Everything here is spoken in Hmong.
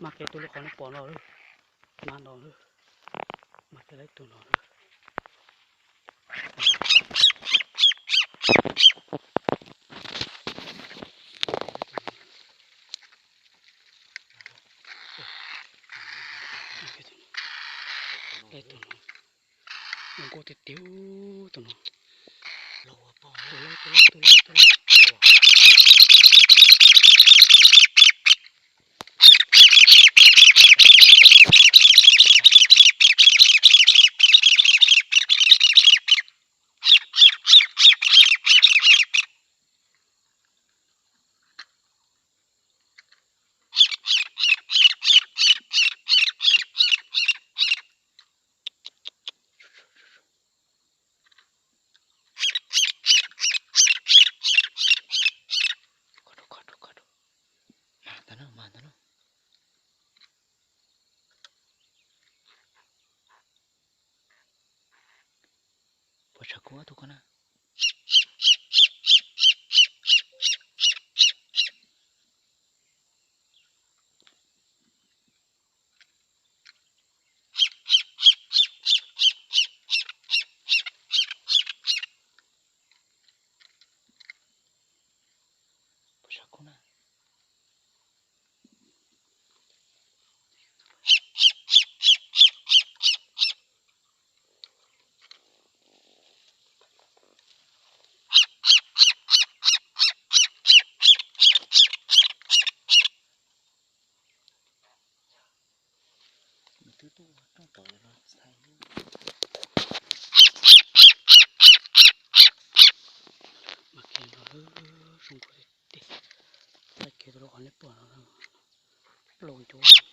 Mas kev tus lub qhov nej pom no lawm, mas no lawm, mas kev lawv tus no lawm. Tus no, zoo nkauj tiag tiag tus no. Tus no, tus no, tus no, tus no. Mas ntawd no, mas ntawd no. Puas tshav kub tus ko na? Puas tshav kub na? Twb tuaj rooj tod los xais. Mas kev no zoo nkauj tiag tiag. Txoj kev rau qhov nej pom no, laus ncuav.